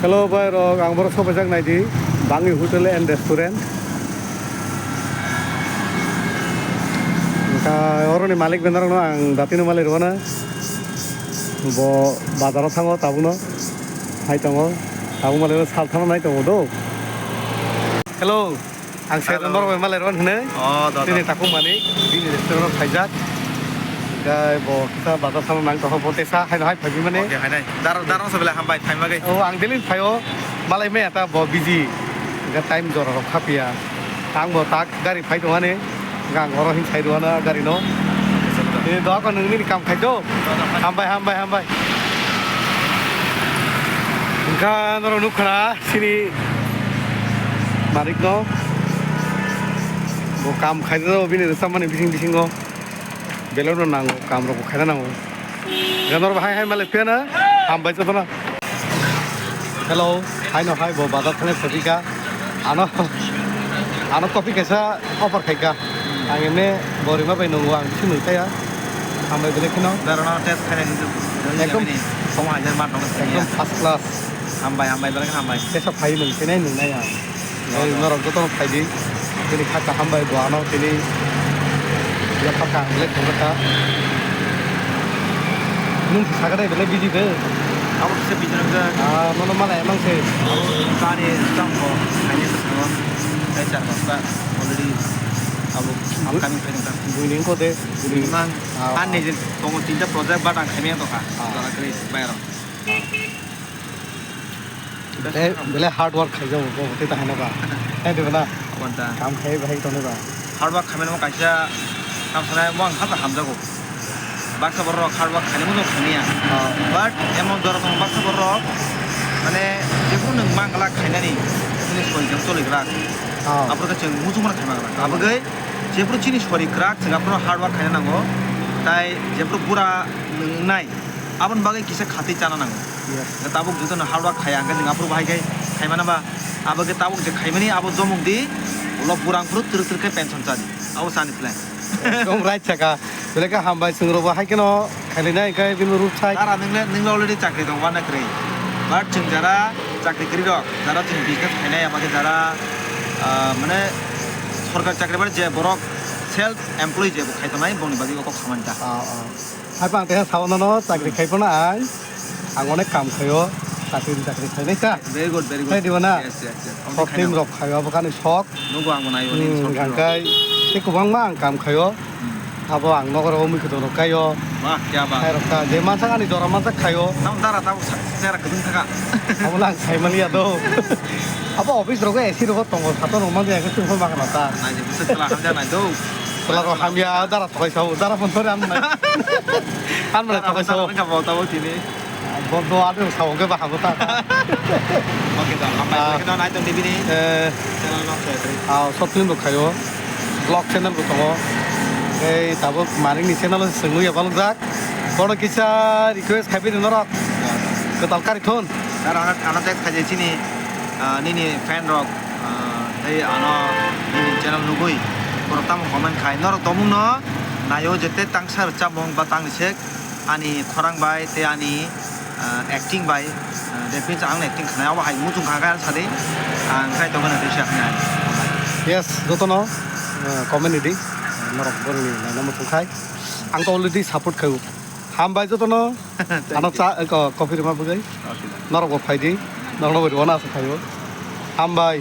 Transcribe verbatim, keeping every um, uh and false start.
Hello bhai rok, ang borok sopaijak naidi Bangi Hotel and Restaurant. Wngkha oroni malik benarokno ang datino malai rwna. Bo bazaro thango tabukno. Hai tongo. Tabuk malai sal thangna nai tongo do. Hello. Ang se norok bai malai rw hinwi. Oh, da, da. Tini takhuk mani, bini restaurant o khaijak. Hingke bo kisa bazar sana nang tongkha, bo tesa haino hai phaibi mani. Okay, hainai. Dar, dar wngsa belai hambai, phaima gai. Oh, ang daily phaio, malai maya ta bo busy. Hingke time jora rok khapia. Ang bo tak gari phai tongani, hingke ang oro hin sai rwna gari no. Tini doa ko nungni kam khai do. Hambai, hambai, hambai. Hingke norok nukha na. Sini malikno bo kam khaina, bini rwchapmani bising bisingo belai no nango, kam rok bo khaina nango. Ganor bahai hai malik phiya na hambai jotono. Hello, haino hai bo bazar thani phobika. Ano, ano coffee kaisa offer khaika. Ang emne bo rima bai nungo, ang bisi nung kaya. Hambai belai kheno. Darano test khainai nung. Ekdom. Somo hajar mat nong. Ekdom first class. Hambai, hambai, belai hambai. Tesa phai nung, tini nung nai ang. Norok joto no phai di. Tini kha kaham bai bo ano tini. Ya pha kaham belai thang kha. Nung sakha dai belai busy de. Abo kisa busy nang jak. Ah, nono malai mang se. Abo kari jam ko. Khaini se sango. Tei char pasta already abo upcoming khaini ta. Buini ko de. Buini mang. Ah. An ni je tongo tinta project but ang khaini to kha. Ah. Jara kri bayro. Be-, belai hard work khaijak bo, bo tei ta haino ba. Hai de na? Konta. Kam khai bahai tongni ba. Hard work khaimani mo kaisa kam sanai mo ang hasa hamjago. Baksa borok hard work khainai mo khainiya. Ah. But emon jora tongo baksa borok mane jephuru nwng mang glak khainani, nini sori jang choli glak. Ah. Aphuru khe chwng muchung mano khaima glak. Abagwi jephuru chini sori kwrak chwng aphuru hard work khaina nango. Tai jephuru bura nwng wngnai. Aboni bagwi kisa khatwi chana nango. Yes. Tabuk jotono hard work khaya hwnkhe chwng aphuru bahai khe khaimano ba. Abo khe tabuk je khaimani abo jomok di, ulo burang phuru twrwk twrwk khe pension chadi. Abo chani plan. Ekdom right saka. Belai khe hambai chwng rokbo hai kheno khailai nai hwnkhe bini ruk sai. Dara nwng le, nwng le already chakri tong wana kwrwi. But chwng jara chakri kwrwi rok, jara chwng business khainai, abo khe jara, ah, mane sorkar chakri bar je borok self employee je bo khai tongnai, bongni bagwi o kok samani ta. Ah, ah. Hai pang tei sao nono chakri khai phano ai. Ang onek kam khaio. Chakri chakri khainai ta. Very good, very good. Khai dibo na? Yes, yes, yes. Sok film rok khaio abo kani sok. Nugo ang bo naio ni hmm, sok film. Hingkai tei kwbangma ang kam khaio. Hmm. Abo ang nogo rogo mui kwthwng rok kaio. Wah, kya baat. Khai rok ta je mansak ani jora mansak khaio. Tam dara tabuk sa, sera kwthwng thaka. Abo lang khai mani ya do. Abo office rogo A C rogo tongo sato rok manjak ya khe tongkha bakha ta. Nai je bwswk chwla hamya nai do. Chwla rok hamya dara. Thoi sao, dara phone thori ano nai. Ano nai thoi sao. Ka bo tabo tini. Bo do ado sao ke baham ta. Okay da, hambai. Ah. Ke don ai to ni bini. Eh. Channel no share kri. Ah, short film rok khaio. Vlog channel bo tongo. Ei tabuk maring ni channel o swngwi ya balok jak. Bono kisa request khai bini norok. Kwtal kari thun. Dar ano, ano text khai je chini, ah, nini fan rok. Ah, tei ano nini channel nugui borok tamo comment khai norok tongmung no naio je tei tangsa rwchapmung ba tangni sek ani khorang bai tei ani, ah, acting bai, ah, that means ang acting khanai abo hai muchung kha khe sadi ang khai tongmani tei siya khnai. Yes, jotono, ah, comment ridi norok boroni naina muchung khai ang to already support khai. Hambai jotono. Thank you. Ano cha, ko, coffee rima bwgwi. Okay, da. Norok bo phai di. Norok bo rwna asa khaio. Hambai.